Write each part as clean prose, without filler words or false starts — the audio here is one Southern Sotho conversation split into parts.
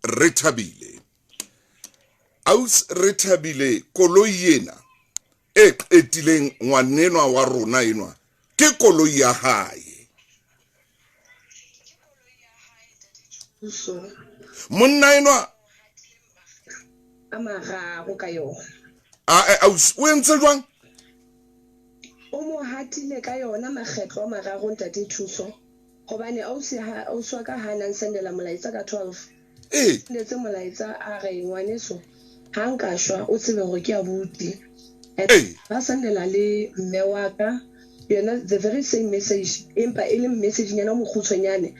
Rethabile. Aus Rethabile, koloi ena e qetileng ngwanenwa wa rona enwa ke koloi ya hae. Monna enwa a mararo ka yona. A aus o entse jwang? O mo hatile ka yona makgetlo a mararo ntate Thuso. Hobane ausi ha ausi wa ka ha na nsendela molaetsa ka 12. Ee. Sendetse molaetsa a re ngwaneso ha nka shwa o tsebe hore ke abuti. And Ee. ba sendela le mme wa ka yona the very same message empa e le message nyana o mokgutshwanyane.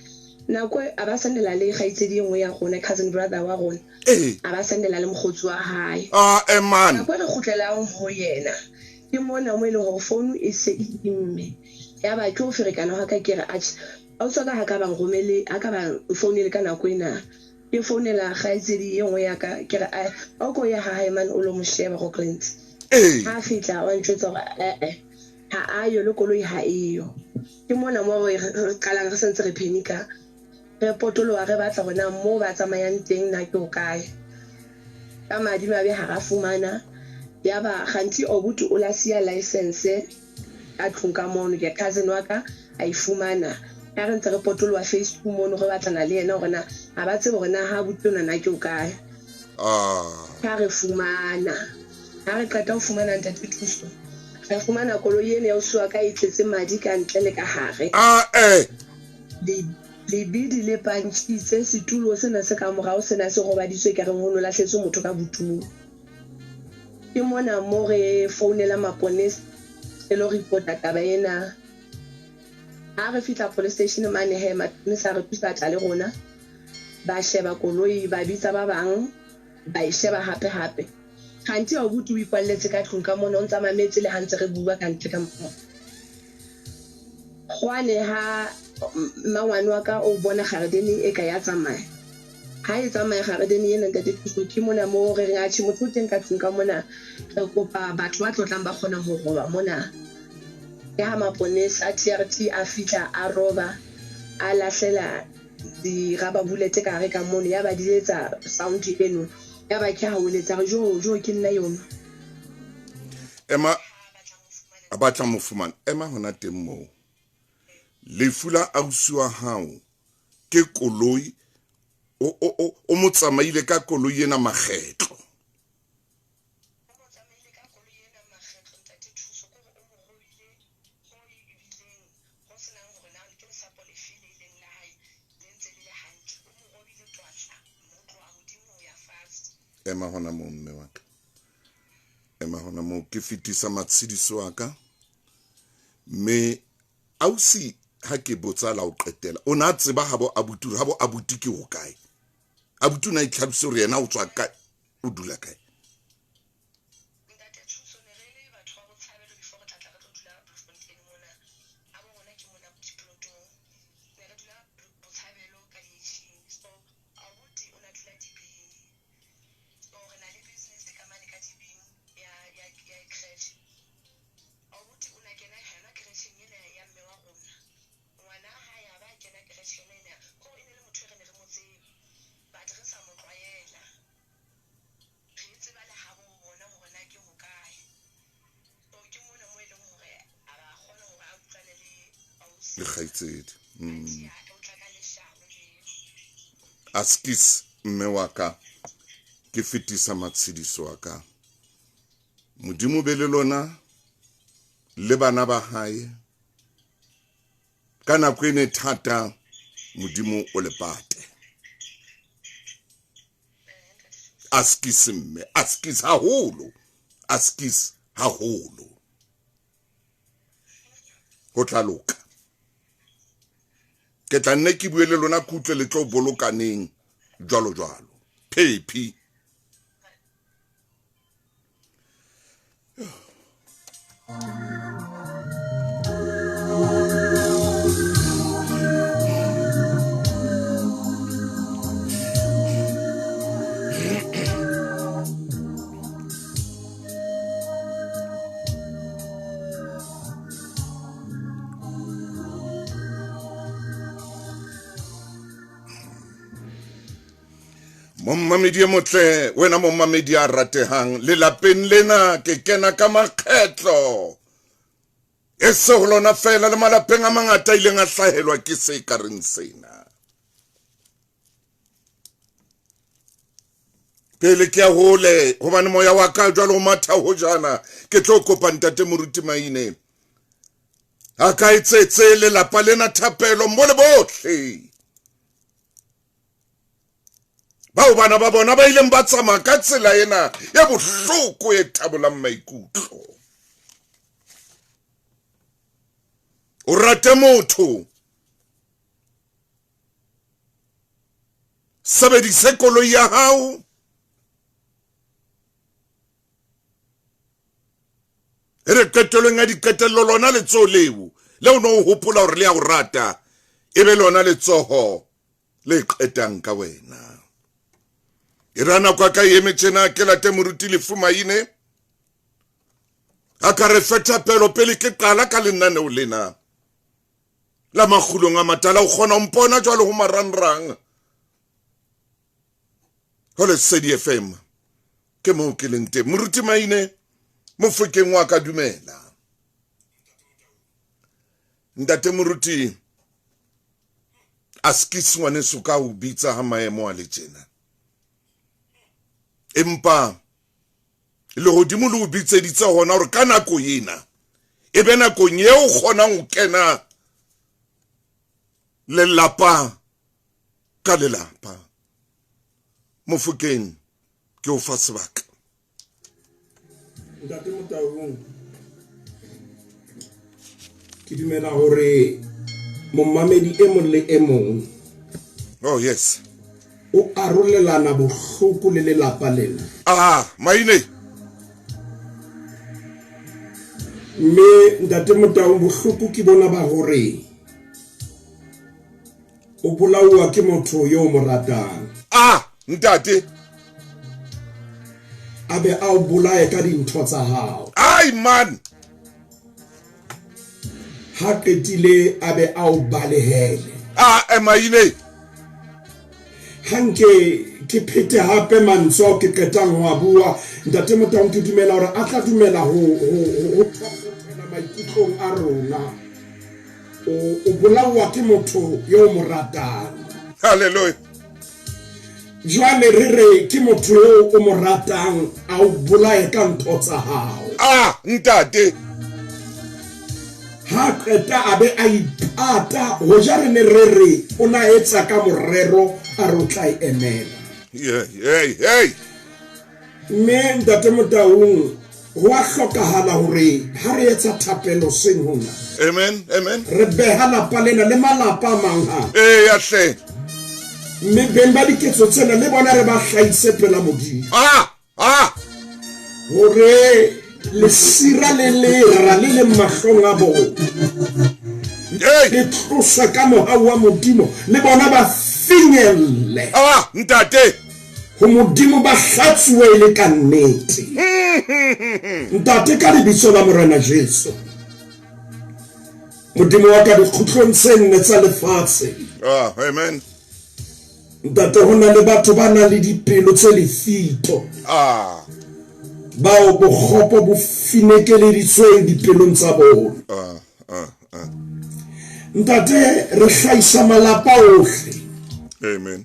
Nako e a ba sendela le kgaitsedi e nngwe ya rona, cousin brother wa rona. Ee. A ba sendela le mokgotsi wa hae. Ah, eh man. Nako e re kgutlelang ho yena ke mona mo e leng hore phone e se e imme. Yaba ke ho ferekana hwa ka ke re, Atjhe, ausi wa ka ha ka ba nromele, ha ka ba nfounele ka nako ena. Ke founela kgaitsedi e nngwe ya ka, ke re, Ae, a ko ye ha hae mane o lo mo sheba Rocklands. Ee. Ha a fihla wa ntjwetsa hore e-e, ha a yo, le koloi ha e yo. Ke mona moo re qalang re se ntse re phenika, re potoloha re batla hore na moo ba tsamayang teng na ke hokae. Ka madimabe ha ra fumana, yaba kganthi abuti o la siya license ka tlung ka mono. Ke cousin wa ka a e fumana ha re ntse re potoloha phase two mono re batlana le yena hore na ha ba tsebe hore na ha abuti ona na ke hokae. Ha re fumana, ha re qeta ho fumana ntate Thuso, re fumana koloi ena ya ausi wa ka e tletse madi ka ntle le ka hare. Lebidi le pantšitse, setulo sena se ka morao sena se robaditswe ekareng ho no lahletswe motho ka botung. Ke mona mo re founela maponesa re lo report-a taba ena. Ha re fihla police station mane he, maponesa a re thusa a tla le rona, ba sheba koloi, ba bitsa ba bang, ba e sheba hape hape. Kganthi abuti o ikwalletse ka tlung ka mona, o ntsa mametse le ha ntse re bua ka ntle ka mona. Jwale ha mmangwane wa ka o bona garedeni e ka ya tsamaya. Ha e tsamaya garedeni ena ntate Thuso, ke mona moo re reng atjhe motho o teng ka tlung ka mona, re kopa batho ba tlotlang ba kgona ho roba mona. Ke ha maponesa a TRT a fihla a roba, a lahlela di-rubber bullet ka hare ka mono, yaba di etsa sound eno. Yaba ke ha o letsa re jo jo ke nna yono. Ema a batla mo fumana, ema hona teng moo. Lefu la ausi wa hao ke koloi, o mo tsamaile ka koloi ena makgetlo. O mo tsamaile ka koloi ena makgetlo ntate Thuso, ke hore o mo roile hoo ebileng ho senang hore na ke lesapo lefe le ileng la hae le ntse le le hantle. O mo robile twatla ho tloha hodimo ho ya fatshe. Ema hona moo mme wa ka. Ema hona moo ke fetisa matshediso a ka. Mme ausi ha ke botsa la o qetela, o na tseba habo abuti hore habo abuti ke ho kae? Abuti o na itlhalose hore yena o tswa kae, o dula kae? Ntate Thuso, ne re le batho ba Botshabelo before re tla tla re tlo dula Bloemfontein mona. Habo rona ke mona diplotong. Ne re dula Botshabelo ka di-H-ing. So abuti o na dula Dibeng. So re na le business ka mane ka Dibeng ya ya ya creche. Abuti o na kena yona creche ena ya mme wa rona. Ngwana hae a ba kena creche yona ena. Kore e ne le motho e re ne re mo tseba. But re sa mo tlwaela. Re tseba le habo bona hore na ke hokae. So ke mona mo e leng hore a ba kgona hore a utlwane le ausi. Le kgaitsedi. Atjhe, ha o tla ka leshano leo. Askis mme wa ka, ke fetisa matshediso a ka. Modimo be le lona le bana ba hae. Ka nako ene thata Modimo o le pate. Askis mme, askis haholo, askis haholo. Ho tla loka. Ke tla nne ke bue le lona ke utlwe le tlo bolokaneng jwalo jwalo. Phephi. Mommamedi e motle, wena mommamedi a ratehang, lelapeng lena ke kena ka makgetlo. E se ho lona fela le malapeng a mangata a ileng a hlahelwa ke se ka reng sena. Pele ke ya hole hobane moya wa ka jwale o matha ho jana, ke tlo kopa ntate Moruti Maine a ka etsetse lelapa lena thapelo mo le bohle bao bana ba bona ba ileng ba tsamaya ka tsela ena ya bohloko e tabolang maikutlo. O rate motho, sebedise koloi ya hao, e re qetelong ya diqetello lona letsoho leo le o ne o hopola hore le ya o rata e be lona letsoho le qetang ka wena. E ra nako a ka eme tjena ke late moruti Lefu Maine a ka re fe thapelo pele ke qala ka lenaneo lena la makgulong a matala. O kgona ho mpona jwalo ho marangrang ho Lesedi FM, ke moo ke leng teng. Moruti Maine mofokeng wa ka, dumela ntate moruti. A skis ngwaneso ka o bitsa ha maemo a le tjena, empa lehodimo le o bitseditse hona hore ka nako ena e be nakong eo o kgonang ho kena lelapa ka lelapa. Mofokeng ke o fa sebaka. Ntate Motaung, ke dumela hore momamedi e mong le e mong Oh yes. o arolelana bohloko le lelapa lena. Ah, Maine. Mme ntate Motaung, bohloko ke bona ba hore o bolauwa ke motho yo o mo ratang. Ah, ntate. A be a o bolaye ka dintho tsa hao. Ai man. Ha qetile a be a o balehele. Ah, Maine. Ha nke ke phete hape mantswe ao ke qetang ho a bua, ntate Motaung, ke dumela hore a tla dumela ho ho ho thopothela maikutlong a rona. O bolaoa ke motho yo o mo ratang. Hallelujah. Jwale re re ke motho eo o mo ratang a o bolaye ka ntho tsa hao. Ah, ntate. Ha qeta a be a ipata, hoja re ne re re o na etsa ka morero a re o tla e emela. Yeah, hey, hey. Mme ntate Motaung, ho a hlokahala hore ha re etsa thapelo seng hona. Amen, amen. Re beha lapa lena le malapa a mang hape. Ee, ya hle. Mme beng ba diketso tsena le bona re ba hlahise pela Modimo. Ah, ah. Hore lesira le lera le leng mahlong a bona. Le tloswe ka mohau wa Modimo le bona ba finyelle. Ah, ntate. Ho Modimo ba hlatsuwe e le ka nnete. Ntate, ka lebitso la Morena Jesu, Modimo wa ka dikgutlong tse nne tsa lefatshe. Ah, amen. Ntate, ho na le batho ba nang le dipelo tse lefito. Ah. Bao bokgopo bo finekeleditsweng dipelong tsa bona. Ah, ah, ah. Ntate, re hlahisa malapa ohle. Amen.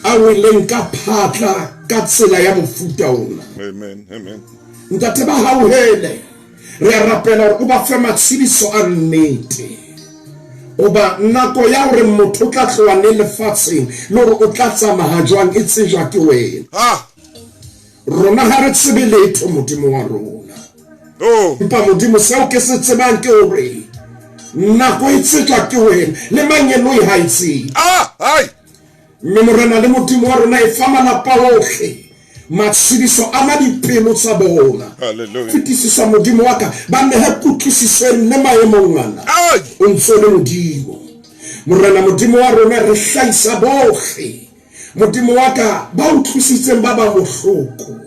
A weleng ka phatla ka tsela ya mofuta ona. Amen. Amen. Ntate, ba hauhele. Re a rapela hore o ba fe matshediso a nnete. Hoba nako ya hore motho o tla tloha neng lefatsheng le hore o tla tsamaya jwang e tsejwa ke wena. Ah. Rona ha re tsebe letho, Modimo wa rona. Oh. Empa Modimo, seo ke se tsebang ke hore nako e tsejwa ke wena le mangeloi ha e tsebe. Ah, ai. Mme Morena le Modimo wa rona e fa malapa ohle matshediso a ma dipelo tsa bona. Hallelujah. Fetisisa Modimo wa ka, ba nehe kutlwisiso e nne maemong ana. Ai. O ntso le Modimo. Morena Modimo wa rona, re hlahisa bohle Modimo wa ka, ba utlwisitseng ba ba bohloko,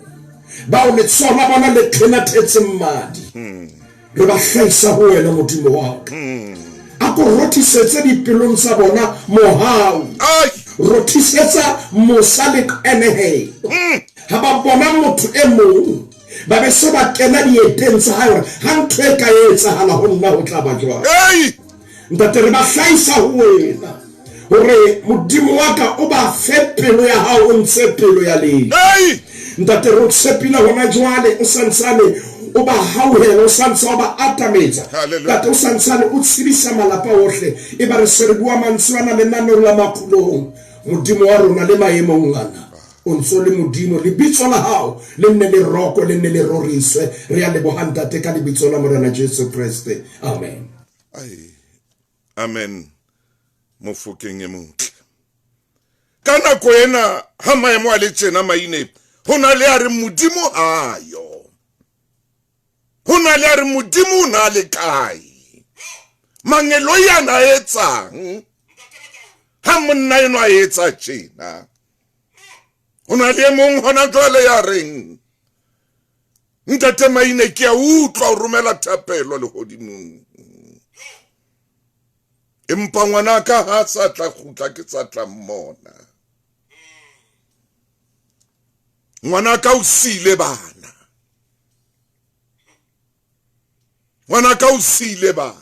bao letsoho la bona le kgenathetseng madi, re ba hlahisa ho wena, Modimo wa ka. A ko rothisetse dipelong tsa bona mohau, Rothisetsa mosa le qenehelo. Ha ba bona motho e mong, ba be se ba kena dieteng tsa hae hore ha ntho e ka etsahala ho nna ho tla ba jwang. Ntate, re ba hlahisa ho wena hore Modimo wa ka o ba fe pelo ya hao, o ntshe pelo ya lejwe. Ntate, re o tshepile hona jwale, o santsane o ba hauhela, o santse o ba atametsa. Ntate, o santsane o tshedisa malapa ohle. E ba re se re bua mantswe ana lenaneong la Makgulong. Modimo wa rona le maemong ana, o ntso le Modimo. Lebitso la hao le nne le rokwe, le nne le roriswe. Re a leboha, Ntate, ka lebitso la Morena Jesu Kreste. Amen. Ai, amen. Mofokeng e motle. Ka nako ena ha maemo a le tjena maine, ho na le a re Modimo ha yo. Ho na le a re Modimo o na le kae. Mangeloi a na etsang ha monna enwa a etsa tjena. Ho na le e mong hona jwale ya reng Ntate Maine ke a utlwa o romela thapelo lehodimong. Empa ngwanaka ha sa tla kgutla ke sa tla mmona. Ngwanaka o siile bana. Ngwanaka o siile bana.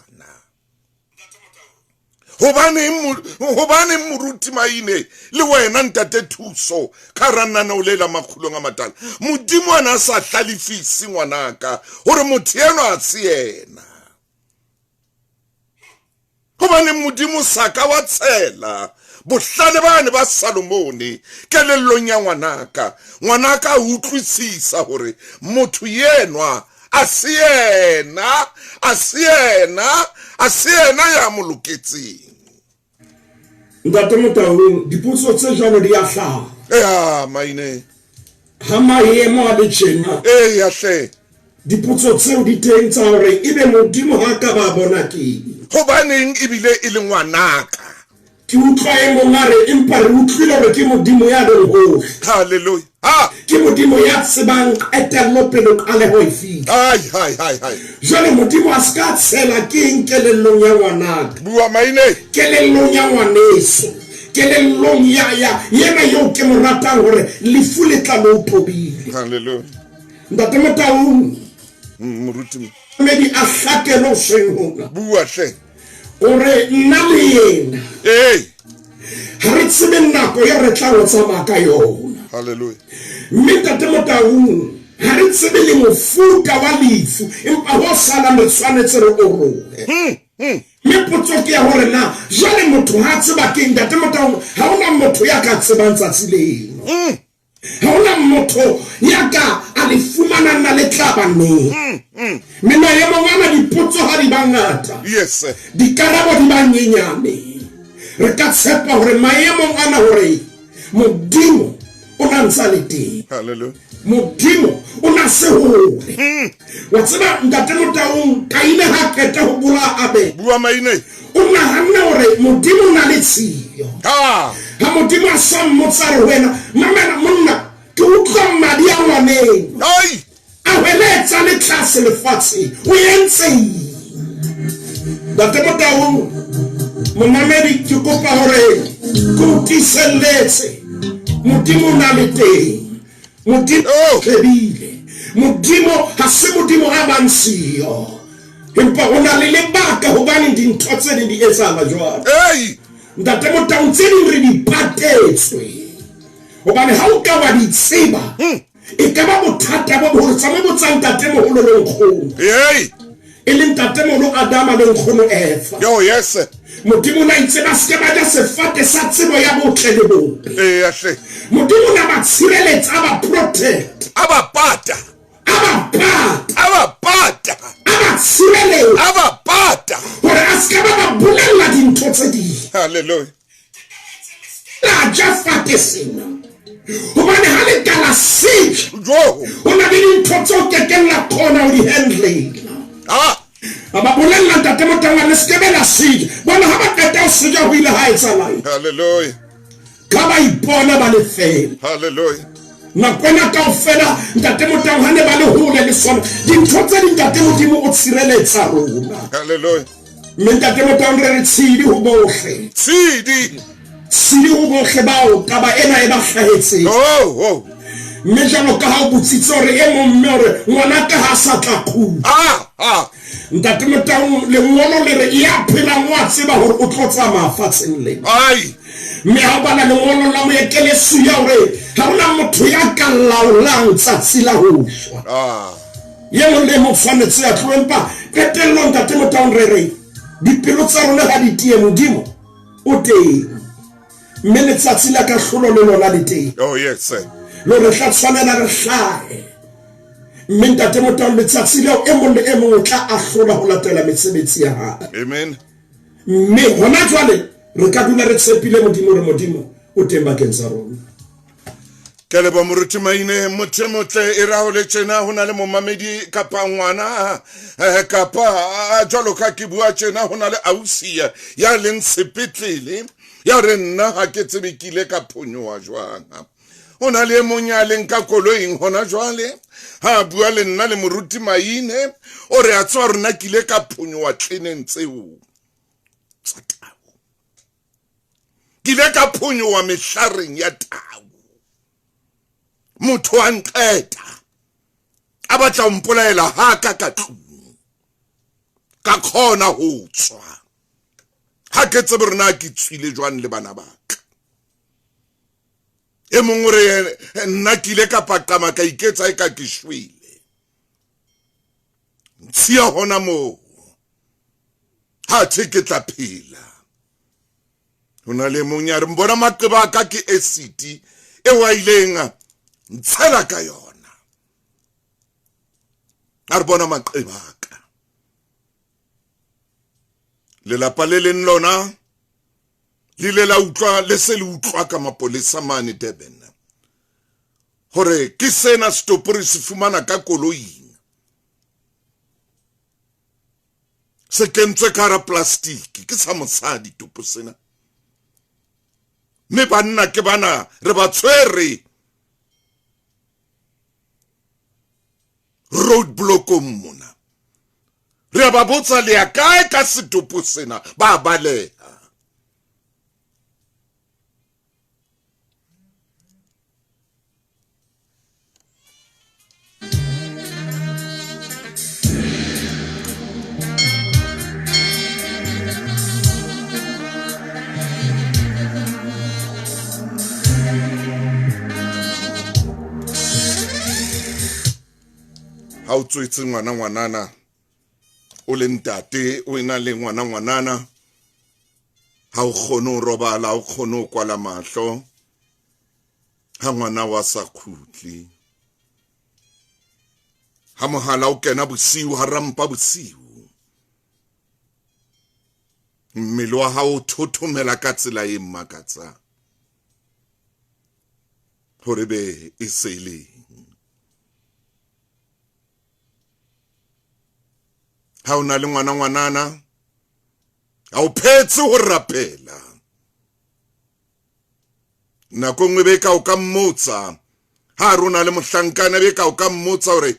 Hobaneng moruti Maine le wena ntate Thuso ka hara lenaneo le la Makgulong a Matala, Modimo a na a sa hlalefise ngwanaka hore motho enwa a se yena. Hobaneng Modimo sa ka wa tshela bohlale bane ba Salomone kelellong ya ngwanaka, ngwanaka a utlwisisa hore motho yenwa a se yena, a se yena, a se yena ya mo loketseng. Ntate Motaung, dipotso tse jwalo di a hlaha. Ea, maine. Ha maemo a le tjena. Eya hle. Dipotso tseo di teng tsa hore ebe Modimo ha ka ba bona keng. Hobaneng ebile e le ngwanaka? Ke utlwa e mong a re, empa re utlwile hore ke Modimo ya leng hohle. Hallelujah. Ha. Ke Modimo ya tsebang qetello pele qaleho e fihla. Hai, hai, hai, hai. Jwale Modimo a se ka tshela keng kelellong ya ngwanaka? Bua maine. Kelellong ya ngwaneso. Kelellong ya, ya, yena eo ke mo ratang hore lefu le tla le o tobile. Hallelujah. Ntate Motaung. Moruti. Medi a hlakelo hoseng hona. Bua hle. O re nna le yena. Ee. Ha re tsebe nako ya re tla o tsamaya ka yona. Hallelujah. Mme Ntate Motaung, ha re tsebe le mofuta wa lefu, empa ho salang re tshwanetse re orohe. Mme potso ke ya hore na jwale motho ha tseba keng? Ntate Motaung, ha hona motho ya ka tsebang tsatsi leno. Ha hona motho ya ka a le fumanang na le tla ba neng. Mme maemong ana dipotso ha di ba ngata, Yes. dikarabo di ba nyenyane. Re ka tshepa hore maemong ana hore Modimo o na ntsa le teng. Hallelujah. Modimo o na se hole. Wa tseba Ntate Motaung, Kaine ha qeta ho bolaya Abele. Bua maine. O nahanne hore Modimo o na le tshiyo. Ha. Ha Modimo a sa mmotsa re ho wena, mamela monna, ke utlwa madi a ngwaneno. Ai. A hweletsa le tlase lefatsheng. O entseng? Ntate Motaung, momamedi, ke kopa hore ke o tiiselletse. Modimo o na le teng. Modimo Oh. shebile. Modimo ha se Modimo a bang siyo. Empa ho na le lebaka hobaneng dintho tse ding di etsahala jwalo. Ei. Ntate Motaung, tse ding re di patetswe. Hobane ha o ka wa di tseba, e ka ba bothata bo boholo. Tsa mo botsa ntatemoholo le nkgono. Ei. E le ntatemoholo Adama le nkgono Eva. Yo, yes. Modimo o na itse ba se ke ba ja sefate sa tsebo ya botle le bobe. Eya hle. Modimo o na ba tshireletsa, a ba protect. A ba pata. A ba pata. A ba pata. A ba tshireletsa. A ba pata. Hore a se ka ba ba bolella dintho tse ding. Hallelujah. La ja fate sena. Hobane ha le ka la seja, Jo. ho na le dintho tseo kekeng la kgona ho di handlela. Ah. A ba bolella Ntate Motaung, le se ke be la seja. Bona ha ba qeta ho seja ho ile ha etsahalang? Hallelujah. Ka ba ipona ba le fela. Hallelujah. Nako ena kaofela Ntate Motaung ha ne ba le hole le sona. Dintho tse ding Ntate Modimo o tshireletsa rona. Hallelujah. Mme Ntate Motaung re re tshidi ho bohle. Tshidi. Tshidi ho bohle bao taba ena e ba hlahetseng. Oh, oh. Mme jwalo ka ha o botsitse hore e mong mme hore ngwana ka ha sa tla khutla. Ah, ah. Ntate Motaung, lengolo le re ya phelang wa tseba hore o tlo tsamaya fatsheng lena. Ai. Mme ha o bala lengolo la moekelesuya hore ha hona motho ya ka laolang tsatsi la ho shwa. Ah. Ye mong le mong tshwanetse a tlohe, empa qetellong Ntate Motaung re re dipelo tsa rona ha di tiye, Modimo o teng, mme letsatsi la kahlolo le lona le teng. Oh yes sir. Le re tla tshwanela re hlahe, mme Ntate Motaung letsatsi leo e mong le e mong o tla ahlola ho latela mesebetsi ya hae. Amen. Mme hona jwale re ka dula re tshepile Modimo hore Modimo o teng bakeng sa rona. Ke leboha moruti Maine motho e motle e ra ho le tjena ho na le momamedi kapa ngwana kapa jwalo ka ke bua tjena ho na le ausi ya leng sepetlele ya re nna ha ke tsebe ke ile ka phonyoha jwang. Ho na le e mong ya leng ka koloing hona jwale ha a bua le nna le moruti Maine o re a tswa rona ke ile ka phonyoha tleneng tseo tsa tau. Ke ile ka phonyoha mehlareng ya tau. Motho a nqeta a batla ho mpolaela ha ka ka tlung, ka kgona ho tswa. Ha ke tsebe hore na ke tswile jwang le bana ba ka. E mong o re nna ke ile ka paqama ka iketsa e ka ke shwele. Ntshiya hona moo. Ha the ke tla phela. Ho na le mong ya re mbona maqeba a ka ke acid eo a ileng a ntshela ka yona. A re bona maqeba a ka. Lelapa le leng lona le ile la utlwa le se le utlwa ka mapolesa mane Durban hore ke sena setopo re se fumana ka koloing se kentswe ka hara plastiki ke sa mosadi topo sena, mme banna ke bana re ba tshwere roadblockong mona, re a ba botsa le ya kae ka setopo sena, ba baleha. Ha o tswetse ngwana ngwanana o le ntate o ena le ngwana ngwanana, ha o kgone ho robala, ha o kgone ho kwala mahlo ha ngwana wa sa kgutle, ha mohala o kena bosiu, ha rampa bosiu, mmele wa hao o thothomela ka tsela e makatsang hore be e se le ha o na le ngwana ngwanana ha o phetse ho rapela. Nako nngwe be ka o ka mmotsa ha rona le mohlankana, be ka o ka mmotsa hore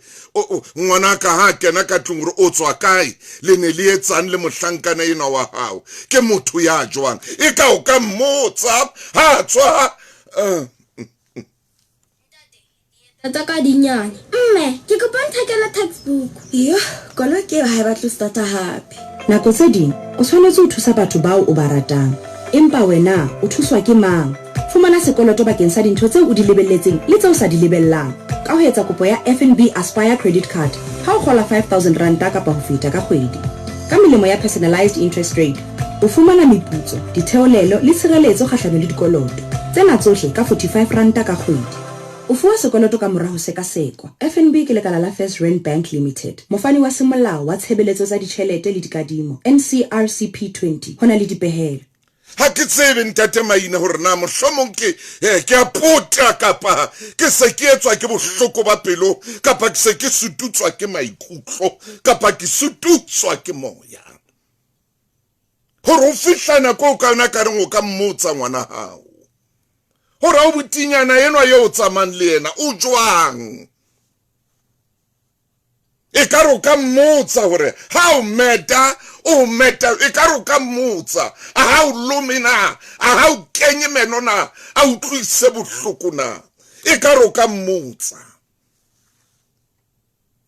ngwana ka ha kena ka tlung hore o tswa kae, le ne le etsang le mohlankana enwa wa hao, ke motho ya jwang, e ka o ka mmotsa ha tswa. Tata ka dinyane. Mme, ke kopa nthekela textbook. Yo, koloi ke eo ha e batle ho starta hape. Nako tse ding o tshwanetse ho thusa batho bao o ba ratang. Empa wena o thuswa ke mang? Fumana sekoloto bakeng sa dintho tseo o di lebelletseng le tseo o sa di lebellang ka ho etsa kopo ya FNB Aspire Credit Card ha o kgola R5000 kapa ho feta ka kgwedi. Ka melemo ya personalised interest rate, o fumana meputso, ditheolelo le tshireletso kgahlano le dikoloto. Tsena tsohle ka R45 ka kgwedi. O fuwa sekoloto ka mora ho sekasekwa. FNB ke lekala la First Rand Bank Limited, mofani wa semolao wa tshebeletso tsa ditjhelete le dikadimo, NCRCP 20, ho na le dipehelo. Ha ke tsebe ntate Maina hore na mohlomong ke eh, ke a pota kapa ke se ke etswa ke bohloko ba pelo kapa ke se ke sututswa ke maikutlo kapa ke sututswa ke moya. Hore o fihla nako o ka yona ka reng o ka mmotsa ngwana hao hore o botinyana enwa eo o tsamayng le yena o jwang. E ka re o ka mmotsa hore ha o meta o meta, e ka re o ka mmotsa a ha o lome na, a ha o kenye meno na, a utlwise bohloko na. E ka re o ka mmotsa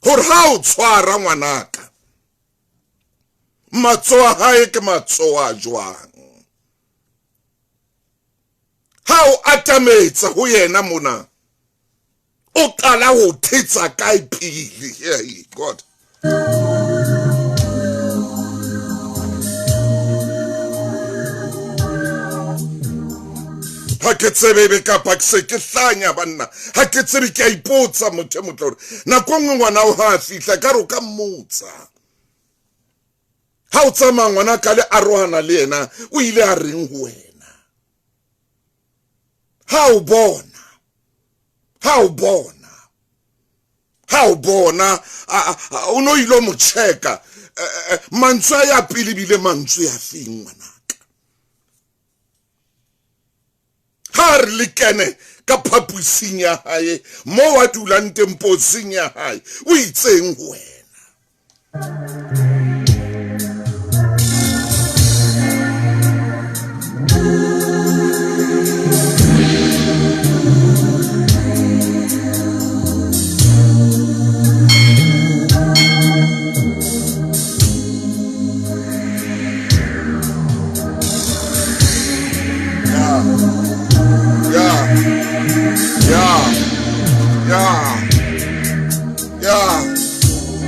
hore ha o tshwara ngwanaka, matsoho a hae ke matsoho a jwang. Ha o atametsa ho yena mona, o qala ho thetsa kae pele. Hey, God. Ha ke tsebe ebe kapa ke se ke hlanya banna, ha ke tsebe, ke a ipotsa motho e motle hore nako nngwe ngwana o ha a fihla ka re o ka mmotsa ha o tsamaya ngwana ka le arohana le yena o ile a reng ho wena ha o bona, ha o bona, ha o bona o no ile mo checka mantswe a ya pele bile mantswe a feng ngwanaka. Ha re le kene ka phapusing ya hae mo a dulang teng posing ya hae, o itseng ho wena.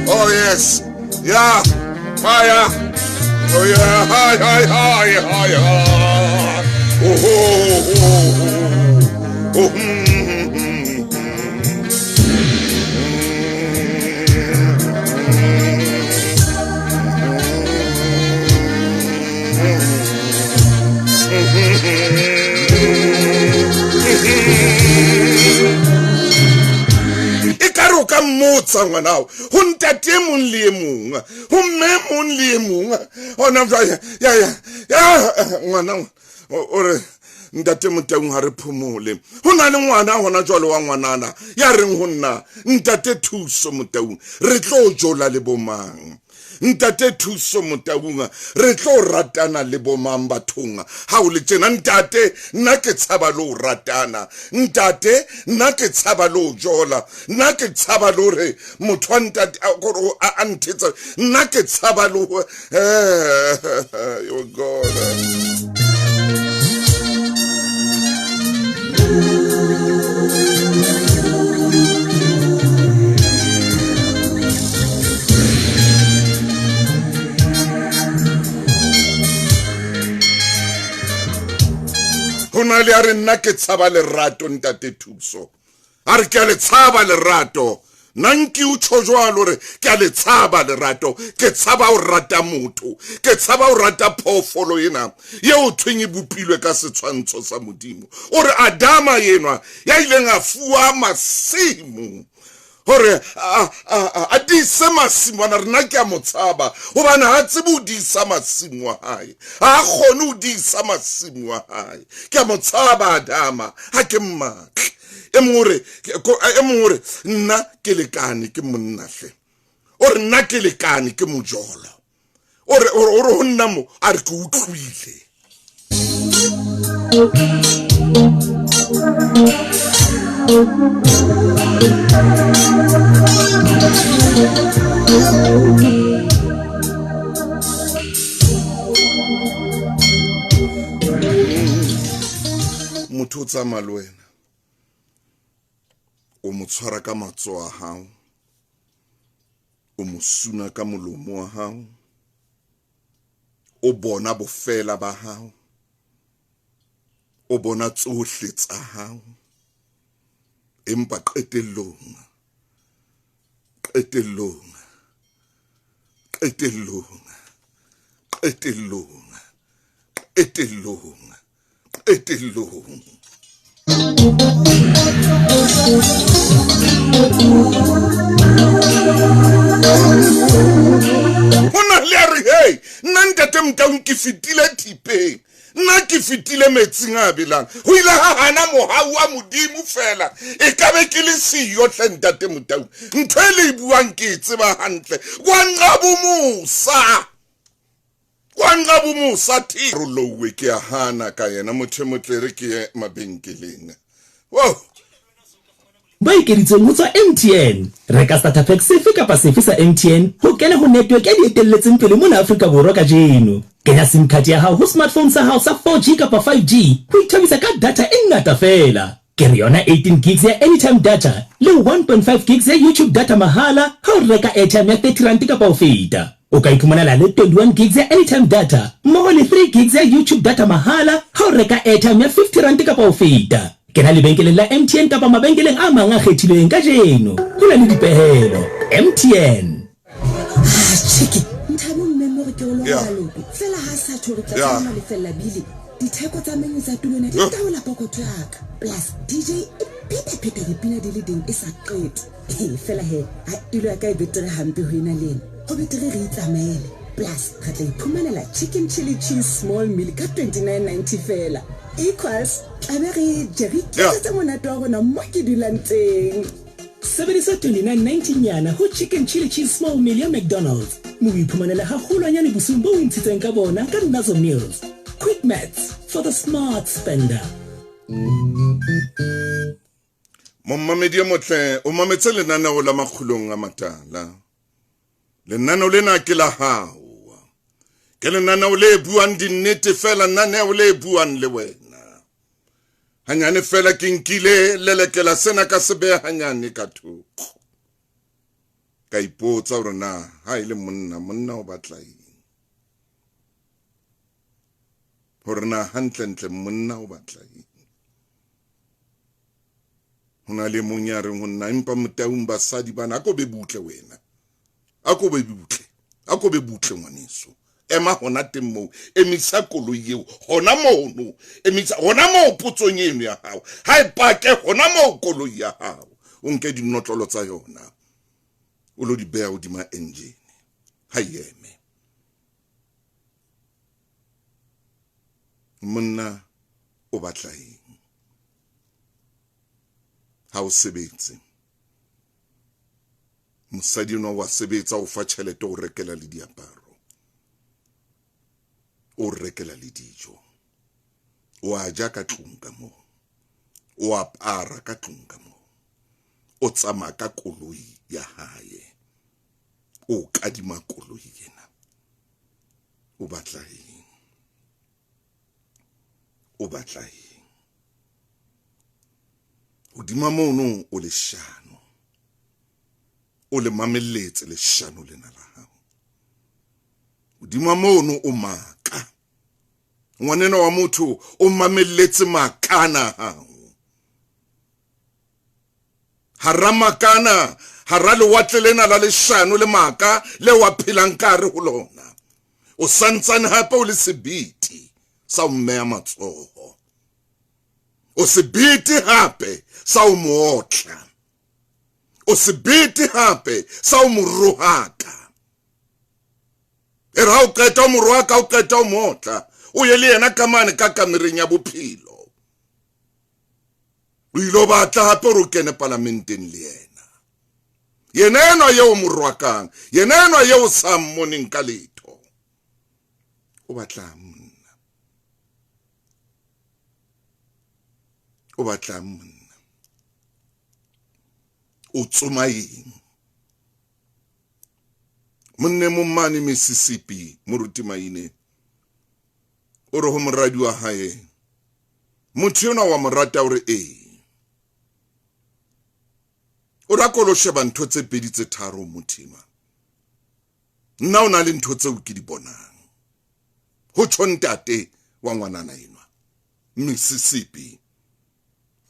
Oh yes, yeah, fire, oh yeah, hi, hi, hi, hi, hi, oh, oh, oh, oh, oh, Ekare o ka mmotsa ngwanao ho ntate e mong le e mong, ho mme e mong le e mong, hona jwale, ya, ya, ya, ngwana o re ntate Motaung ha re phomole. Ho na le ngwana hona jwale wa ngwanana ya reng ho nna, ntate Thuso Motaung, re tlo jola le bomang? Ntate Thuso Motaung, re tlo ratana le bomang bathong? Ha o le tjena ntate, nna ke tshaba le ho ratana. Ntate, nna ke tshaba le ho jola. Nna ke tshaba le hore motho wa ntate a, gore a, a nthetsa. Nna ke tshaba le ho, oh God. Ho na le a re nna ke tshaba lerato ntate Thuso. A re ke a le tshaba lerato. Nna nke o tjho jwalo re ke a le tshaba lerato. Ke tshaba ho rata motho. Ke tshaba ho rata phoofolo ena eo thweng e bopilwe ka setshwantsho sa Modimo. O re Adama enwa ya ileng a fuwa masimo hore a dise masimo ana, rena ke a mo tshaba hobane ha tsebe ho disa masimo a hae, ha a kgone ho disa masimo a hae. Ke a mo tshaba Adama, ha ke mmatle. E mong o re, e mong o re nna ke lekane ke monna hle. O re nna ke lekane ke mojolo. O re, o re ho nna mo a re ke utlwile. Motho o tsamaya le wena, o mo tshwara ka matsoho a hao, o mo suna ka molomo wa hao, o bona bofela ba hao, o bona tsohle tsa hao, empa qetellong, qetellong, qetellong, qetellong, qetellong, qetellong. Ho na le a re, hey, nna ntate Motaung ke fetile thipeng. Nna ke fetile metsing a belang. Ho ile ha hana mohau wa Modimo feela. E ka be ke le siyo hle ntate Motau. Ntho e le e buang ke e tseba hantle. Wa nqabo mosa. Wa nqabo mosa thi. Rolouwe ke a hana ka yena motho e motle re ke ye mabenkeleng. Wow. Ba ekeditsweng ho tswa MTN. Reka starter pack sefe kapa sefe sa MTN ho kena ho network ya di etelletseng pele mona Afrika Borwa kajeno. Kenya sim card ya hao ho smartphone sa hao sa 4G kapa 5G ho ithabisa ka data e ngata feela. Ke re yona 18 gigs ya anytime data le 1.5 gigs ya YouTube data mahala ha o reka airtime ya R30 kapa ho feta. O ka iphumanela le 21 gigs ya anytime data mmoho le 3 gigs ya YouTube data mahala ha o reka airtime ya R50 kapa ho feta. Kena lebenkeleng la MTN kapa mabenkeleng a mang a kgethilweng kajeno. Ho na le dipehelo. MTN. Ah, chiki Nthabi o mmemme gore ke o Yeah. logela loto fela ga a sa tho re tla Yeah. tshwanela lefella bile ditheko tsa menu tsa tulo ena di Yeah. taola pokotho yaka plus dj e phetapheta dipina di le ding e sa qete Ee, fela he a tulo ya ka e betere hampe ho ena le ena go betere re itsamaele plus re tla iphumanela chicken chili cheese small meal ka 29.90 fela equals tlabe re je re iketsetse monate wa rona mo ke dulang teng. Sebedisa 29.90 nyana ho Chicken Chili Cheese Small Meal ya McDonald's mme o iphumanele haholwanyane bosiung bo o intshitseng ka bona ka Nazo Meals. Quick maths for the smart spender. Momamedi e motle, o mametse lenaneo la Makgulong a Matala. Lenaneo lena ke la hao. Ke lenaneo le buang dinnete fela, lenaneo le buang le wena. Hanyane fela ke nkile lelekela sena ka se beha hanyane ka thoko. Ka ipotsa hore na ha e le monna, monna o batla eng? Hore na hantlentle monna o batla eng? Ho na le mong ya reng ho nna, empa Motaung basadi bana, a ko be butle wena. A ko be butle. A ko be butle ngwaneso. Ema hona teng moo, emisa koloi eo hona mono, emisa hona moo potsong eno ya hao. Ha e pake hona moo koloi ya hao. O nke dinotlolo tsa yona, o lo di beha hodima engine. Ha e eme. Monna o batla eng? Ha o sebetse. Mosadi enwa wa sebetsa, o fa tjhelete, o rekela le diaparo, o rekela le dijo, o a ja ka tlung ka moo, o apara ka tlung ka moo, o tsamaya ka koloi ya hae, o kadima koloi ena. O batla eng? O batla eng? Hodima mono o leshano, o le mamelletse leshano lena la hao. Hodima mono o maka, ngwaneno wa motho o mamelletse makana hao. Hara makana, hara lewatle lena la leshano le maka le wa phelang ka hare ho lona, o santsane hape o le sebete sa ho mmeha matsoho, o sebete hape sa ho mo otla, o sebete hape sa ho mo rohaka. E re ha o qeta ho mo rohaka, o qeta ho mo otla, o ye le yena ka mane ka kamereng ya bophelo. O ile o batla hape hore o kene palamenteng le yena. Yena enwa eo o mo rohakang, yena enwa eo o sa mmoneng ka letho. O batlang monna? O batlang monna? O tsoma eng? Monne mong mane Mississippi, Moruti Maine, o re ho moradi wa hae, motho enwa wa mo rata, o re ee. O re a ko lo sheba ntho tse pedi tse tharo motho enwa. Nna o na le ntho tseo ke di bonang. Ho tjho ntate wa ngwanana enwa, Mississippi,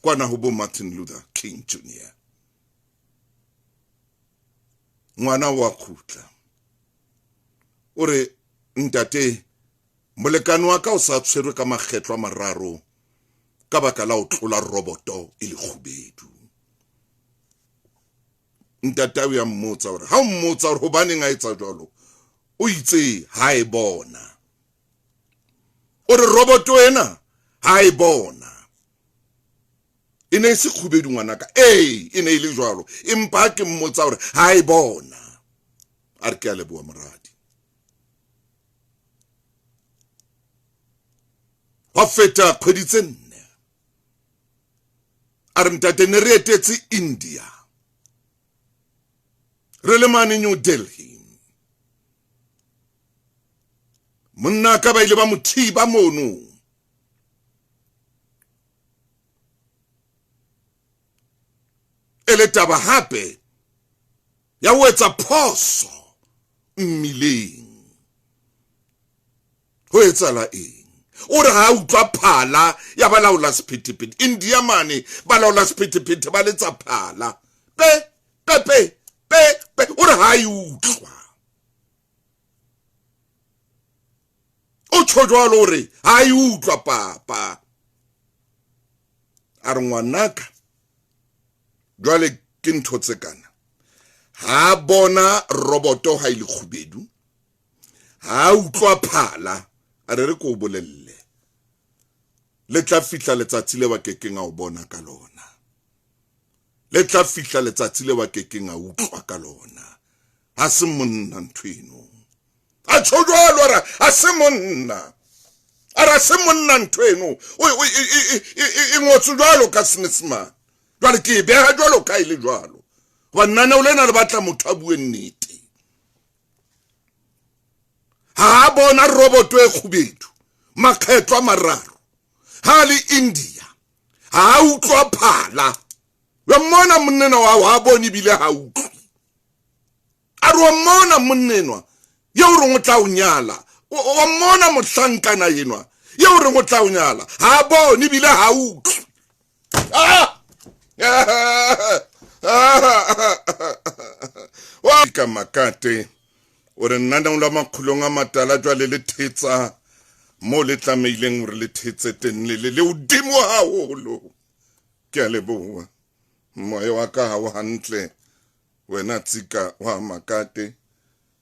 kwana ho bo Martin Luther King Jr. Ngwana wa kgutla, o re ntate, molekane wa ka o sa tshwerwe ka makgetlo a mararo ka baka la ho tlola roboto e le kgubedu. Ntate o ya mmotsa hore ha o mmotsa hore hobaneng a etsa jwalo, o itse ha e bona. O re roboto ena ha e bona e ne e se kgubedu ngwanaka. Ee, e ne e le jwalo, empa ha ke mmotsa hore ha e bona, a re ke a leboha moradi. Hwa feta kgwedi tse nne, a re ntate ne re etetse India, re le mane New Delhi. Monna ka ba ile ba mo thiba mono. E le taba hape ya ho etsa phoso mmileng. Ho etsahala eng? O re ha a utlwa phala ya balaola sephethephethe. India mane balaola sephethephethe ba letsa phala. Pe, pe, pe, pe, pe. O re ha a e utlwa. O tjho jwalo hore ha e utlwa papa. A re ngwanaka jwale ke ntho tse kana. Ha bona roboto ha ile kgubedu, ha utlwa phala, a re re ko bolelle. Le tla fihla letsatsi le ba kekeng a o bona ka lona. Le tla fihla letsatsi le ba kekeng a utlwa ka lona. Ha se monna ntho eno. A tjho jwalo, a re ha se monna. A re ha se monna ntho eno. E ngotswe jwalo ka Senyesemane. Jwale ke e beha jwalo ka e le jwalo. Hobane lenaneo lena le batla motho a bue nnete. Ha a bona roboto e kgubedu makgetlo a mararo ha le India, ha a utlwa phala. Wa mmona monnenwa wa hao, ha a bone ebile ha utlwe. A re wa mmona monnenwa eo o reng o tla o nyala, wa mmona mohlankana enwa eo o reng o tla o nyala, ha a bone ebile ha utlwe. Ah! Wa ka makate o re nna la makgulong a matala jwale le thetsa mo le tlameileng hore le thetse teng le le hodimo haholo. Ke a leboha. Moya wa ka ha o hantle wena tsika wa makate.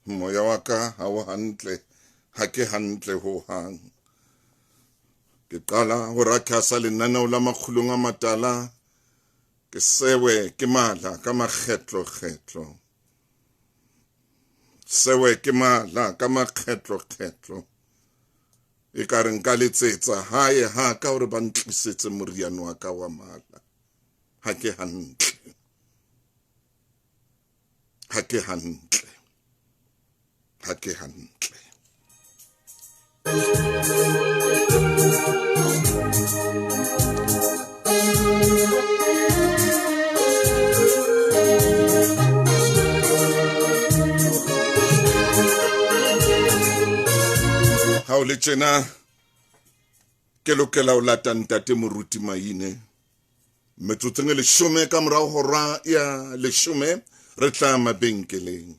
Moya wa ka ha o hantle, ha ke hantle ho hang. Ke qala ho rakhasa lenaneo la makgulong a matala, ke sewe ke mala ka makgetlo-kgetlo. Sewe ke mala ka makgetlo-kgetlo. E ka re nka letsetsa hae ha ka hore ba ntlisetse moriana wa ka wa mala. Ha ke hantle. Ha ke hantle. Ha ke hantle. Ha o le tjena ke lokela ho lata ntate Moruti Maine metsotsong e leshome ka morao hora ya leshome re tla mabenkeleng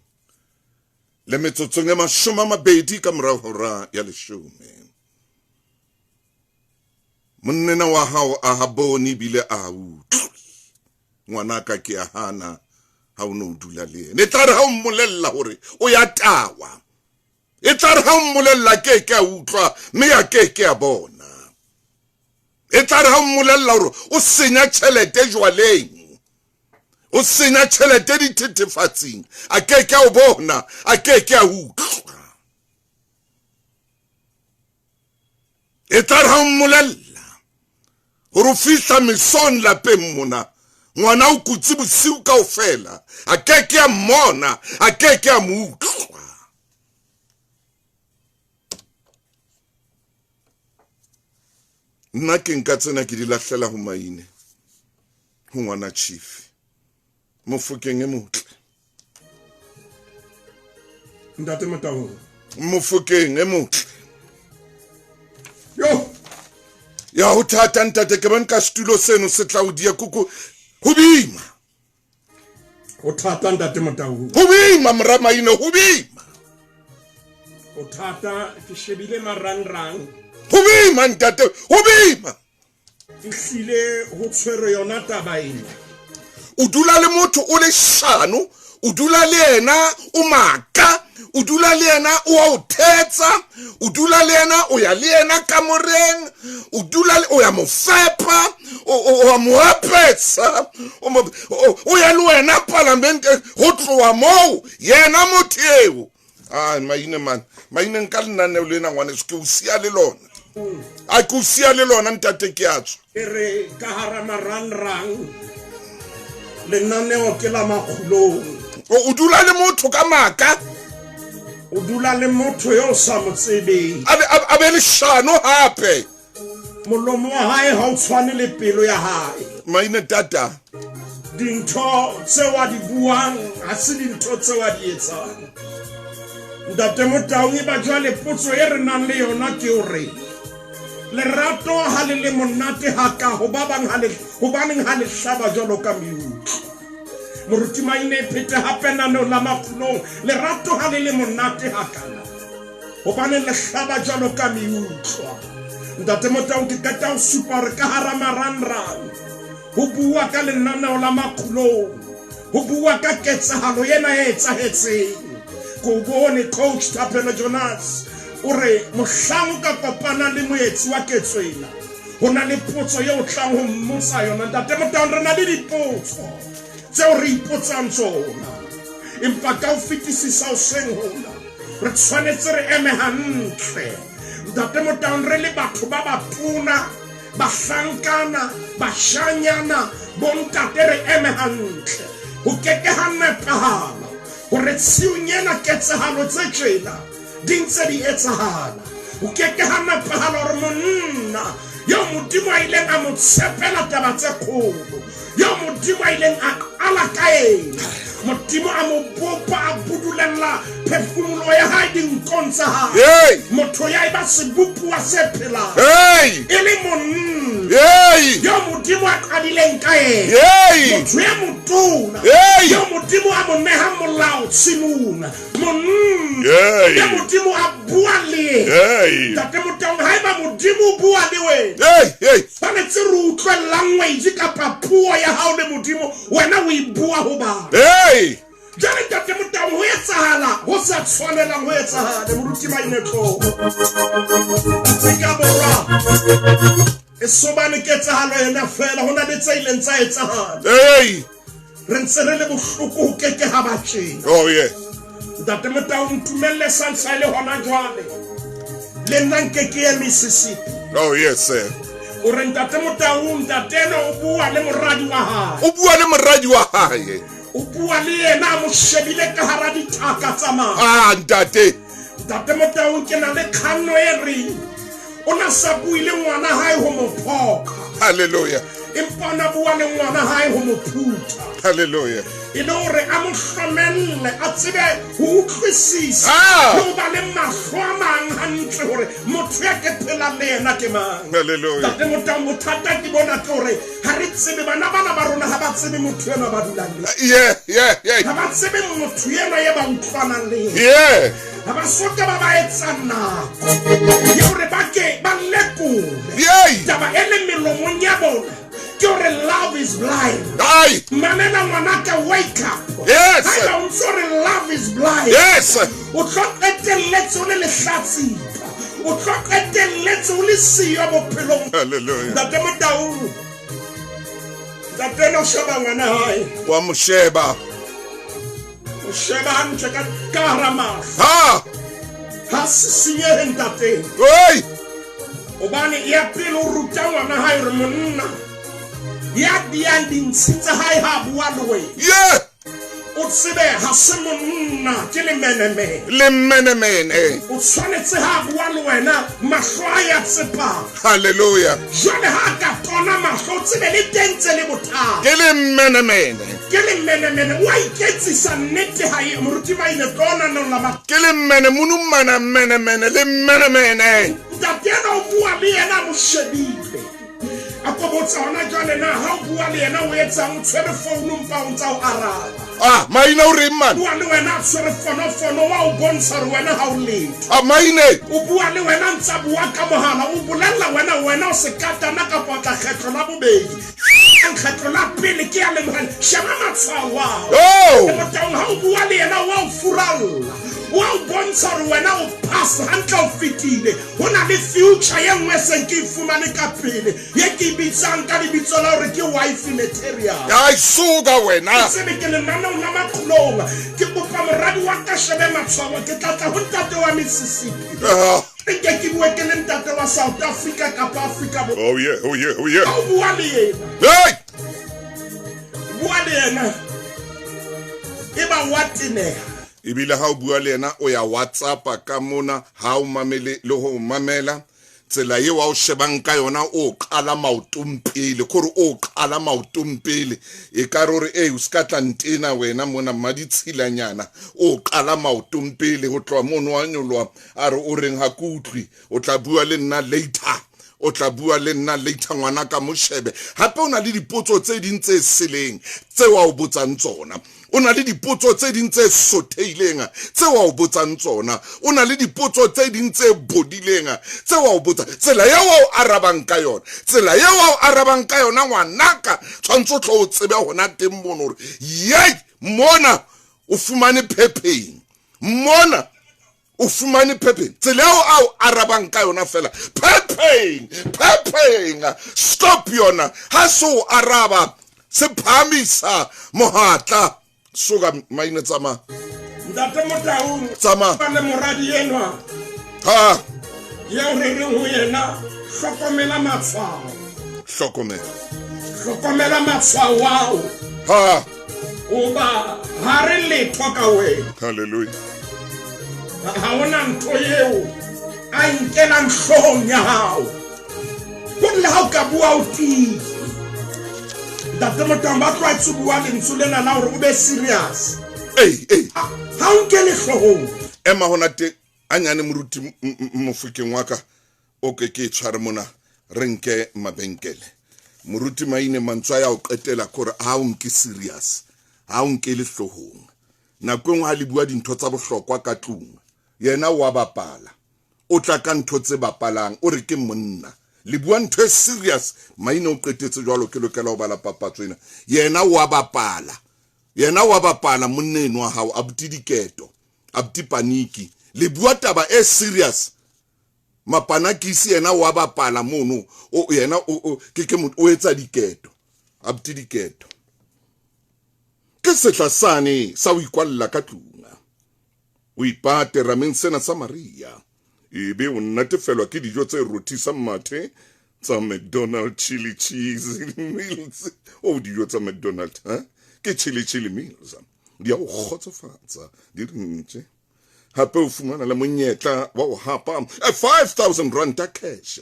le metsotsong e mashome a mabedi ka morao hora ya leshome. Monnena wa hao a ha bone ebile a utlwe. Ngwanaka ke a hana ha o no dula le yena. E tla re ha o mmolella hore o ya tawa, e tla re ha o mmolella ke ke a utlwa mme a ke ke a bona. E tla re ha o mmolella hore o senya tjhelete jwaleng, o senya tjhelete dithethefatsing, a ke ke a o bona, a ke ke a utlwa. E tla re ha o mmolella hore o fihla mesong lapeng mona, ngwana o kutse bosiu kaofela, a ke ke a mmona, a ke ke a mo utlwa. Nna ke nka tsena ke di lahlela ho Maine, ho ngwana Chief Mofokeng e motle. Ntate Motaung. Mofokeng e motle. Yo. Ya ho thata ntate, ke bone ka setulo seno se tla o dia kuku ho boima. Ho thata ntate Motaung. Ho boima mora Maine, ho boima. Ho thata, ke shebile marangrang. Ho boima ntate, ho boima. Ehlile ho tshwere yona taba ena. O dula le motho o le shano, o dula le yena o maka. O dula le yena o a o thetsa, o dula le yena o ya le yena kamoreng, o dula le o ya mo fepa, o a mo apesa, o ya le wena palamente go tloa moo yena motho eo. Ai maine man, maine nka lenaneo lena ngwaneso ke o sia le lona. A ke o sia le lona ntate ke a tswa. E re ka hara marangrang lenaneo ke la makgulong. O dula le motho ka maaka. O dula le motho yo o sa mo tsebeng. A be leshano hape. Molomo wa hae ha o tshwane le pelo ya hae. Maine tata. Dintho tseo a di buang ha se dintho tseo a di etsang. Ntate Motaung, e ba jwale potso e re nang le yona ke hore lerato ha le le monate haka ho ba bang ha le hobaneng ha le hlaba jwalo ka meutlo. Moruti Maine e phete hape naneo la makgulong, lerato ha le le monate hakana hobaneng le hlaba jwalo ka meutlwa. Ntate Motaung, ke qeta ho supa hore ka hara marangrang ho bua ka lenaneo la makgulong, ho bua ka ketsahalo ena e etsahetseng. Ke o bone Coach Thapelo Jonas o re mohlang o ka kopana le moetsi wa ketso ena, ho na le potso eo o tlang ho mmotsa yona. Ntate Motaung, re na le dipotso tseo re ipotsang tsona, empa ka ho fetisisa hoseng hona re tshwanetse re eme hantle. Ntate Motaung, re le batho ba batona, bahlankana, bashanyana, bontate, re eme hantle. Ho keke ha nepahala hore tshiung ena ketsahalo tse tjena di ntse di etsahala. Ho keke ha nepahala hore monna eo Modimo a ileng a mo tshepela taba tse kgolo, eo Modimo a ileng a qala ka ena, Modimo a mo bopa, a budulella phefumoloho ya hae dinkong tsa hae, motho ya eba sebopuwa se phelang, e le monna eo Modimo a qadileng ka ena, motho ya motona eo Modimo a mo nehang molao tshimong, monna ya Modimo a bua le yena. Ntate Motaung, haeba Modimo o bua le wena, tshwanetse re utlwe language kapa puo ya hao le Modimo, wena o e bua ho bang. Jwale Ntate Motaung, ho etsahala ho sa tshwanelang ho etsahale. Moruti Maine tloho Afrika Borwa e sobane ketsahalo ena fela, ho na le tse ileng tsa etsahala. Re ntse re le bohloko ho keke ha ba tjena. Oh yeah. Ntate Motaung, ntumelle sansa e le hona jwale. Le nna nke ke ye Mississippi. Oh yes sir. O re Ntate Motaung, ntate ena o bua le moradi wa hae. O bua le moradi wa hae. O bua le yena a mo shebile ka hara dithaka tsa mahlo. Ah ntate. Ntate Motaung, ke na le kganno e reng o na sa bue le ngwana hae ho mo phoka. Hallelujah. Empa o na bua le ngwana hae ho mo phutha. Hallelujah. E le hore a mo hlomelle, a tsebe ho utlwisisa le ho ba le mahlo a mang hantle hore motho ya ke phelang le yena ke mang. Hallelujah. Ntate Motaung, bothata ke bona ke hore ha re tsebe, bana bana ba rona ha ba tsebe motho enwa ba dulang le Yeah, yeah, yeah. Ha ba tsebe motho enwa e ba utlwanang le yena. Yeah. Ha ba soka ba ba etsa nako ya hore ba ke ba lekole. Taba e leng melomong ya bona ke hore love is blind. Ai. Mamela ngwanaka, wake up. Yes. Haeba o ntso re love is blind. Yes. O tlo qetelletse o le lehlatsipa. O tlo qetelletse o le siyo bophelong. Hallelujah. Ntate Motaung, ntate no sheba ngwana hae. Wa mo sheba. O sheba hantle ka ka hara mahlo. Ha. Ha se senyehe ntate. Oi. Hobane ya pele o ruta ngwana hae hore monna ya diang dintshi tsa hae ha bua le wena. Yeah. O tsebe ha se monna ke lemenemene. Lemenemene. O tshwanetse ha bua le wena mahlo a ya tsepama. Hallelujah. Jwale ha ka tona mahlo o tsebe le teng tse le bothata. Ke lemenemene. Ke lemenemene o a iketsisa nnete ha e moruti Maine tona no la ma. Ke lemene monumana menemene lemenemene. Ntate ena o bua le yena a mo shebile. A ko botsa hona jwale na ha o bua le yena o etsang, o tshwere founu mpa o ntsa o araba. Ah, Maine o reng man? Bua le wena a tshwere fonofono wa o bontsha hore wena ha o letho. Ah, Maine. O bua le wena ntsa bua ka mohala, o bolella wena wena o sekatana kapa o tla kgetlo la bobedi. Kgetlo la pele ke ya lebohang sheba matshwao ao. Oh! Motaung ha o bua le yena wa o furalla, wa o bontsha hore wena o pass hantle, o fetile. Ho na le future ye nngwe seng ke e fumane ka pele, ye ke e bitsang ka lebitso la hore ke wife material. Ai suka wena. Ke tsebe ke lenaneong la Maqulong. Ke kopa moradi wa ka shebe matshwao, ke tla tla ho ntate wa Mississippi. Ah. Nke ke bue ke le ntate wa South Africa kapa Afrika Borwa. Oh yeah, oh yeah, oh yeah. Ha o bua le yena. Hey! Bua le yena. E ba wa teneha. Ebile ha o bua le yena o ya WhatsAppa ka mona, ha o mamele le ho mamela. Tsela eo a o shebang ka yona o qala maotong pele, kore o qala maotong pele. E ka re hore ei o ska tla ntena wena mona mmaditshilanyana, o qala maotong pele ho tloha mono wa nyoloha. A re o reng ha ke utlwe, o tla bua le nna later, o tla bua le nna later ngwana ka mo shebe. Hape o na le dipotso tse ding tse seleng tseo a o botsang tsona, o na le dipotso tse ding tse sothehileng tseo a o botsang tsona, o na le dipotso tse ding tse bodileng tseo a o botsang. Tsela eo a o arabang ka yona, tsela eo a o arabang ka yona ngwanaka, tshwantse o tlo o tsebe hona teng mono hore yei mona o fumane phepheng, mona o fumane phepheng. Tsela eo a o arabang ka yona fela, phepheng, phepheng, stop yona. Ha se o araba se phahamisa mohatla. Soka maine tsamaya. Ntate Motaung, Tsamaya. ba le moradi enwa Ha. eo re reng ho yena hlokomela matshwao. Hlokomela. Hlokomela matshwao ao. Ha. Hoba ha re letho ka wena. Hallelujah. Ha hona ntho eo a nkelang hloohong ya hao. Ho le ha o ka bua o tiile. Ntate Motaung ba tlwaetse ho bua lentswe lena la hore o be serious. Ei, ei. Ha o nkele hloohong. Ema hona teng anyane moruti mofokeng wa ka o ke ke tshware mona re nke mabenkele. Moruti Maine mantswe a ya o qetela kore ha o nke serious, ha o nkele hloohong. Nako e nngwe ha le bua dintho tsa bohlokwa ka tlung, yena wa bapala. O tla ka ntho tse bapalang, o re ke monna. Le bua ntho e serious, Maine o qetetse jwalo, ke lokela ho bala papatso ena. Yena wa bapala. Yena wa bapala monna eno wa hao, abuti diketo, abuti paniki. Le bua taba e serious. Mapanakisi yena wa bapala mono, o yena o ke ke o etsa diketo, abuti diketo. Ke sehla sane sa ho ikwalla ka tlung. O ipate rameng sena sa Maria. Ebe o natefelwa ke dijo tse rothisang mathe tsa McDonald chili cheese meals. O dijo tsa McDonald, ha? Ke chili chili meals. Di a o kgotsofatsa, di re ntje. Hape o fumana le monyetla wa ho hapa 5000 ranta cash.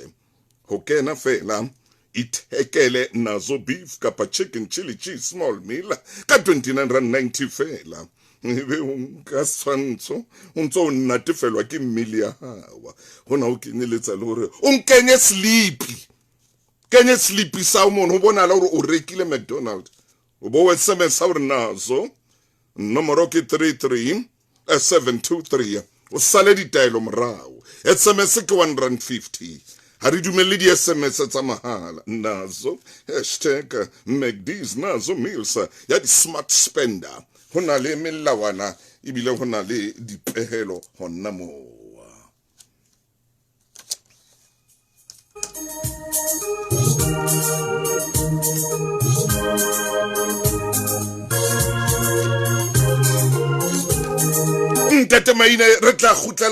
Ho kena fela ithekele nazo beef kapa chicken chili cheese small meal ka 29 rand 90 fela. Ebe o nka setshwantsho o ntso o natefelwa ke mmele ya hao. Hona o kenyeletsa le hore o nkenye sleepy. Kenye sleepy sa mono ho bonahala hore o rekile McDonald. O bo SMS hore nazo nomoro ke 33 723. O sale ditaelo morao. SMS ke 150. Ha re dumelle di SMS tsa mahala. Nazo hashtag McD's nazo meals ya di smart spender. Ho na le melawana ebile ho na le dipehelo hona moo. Ntate Maine re tla kgutlela.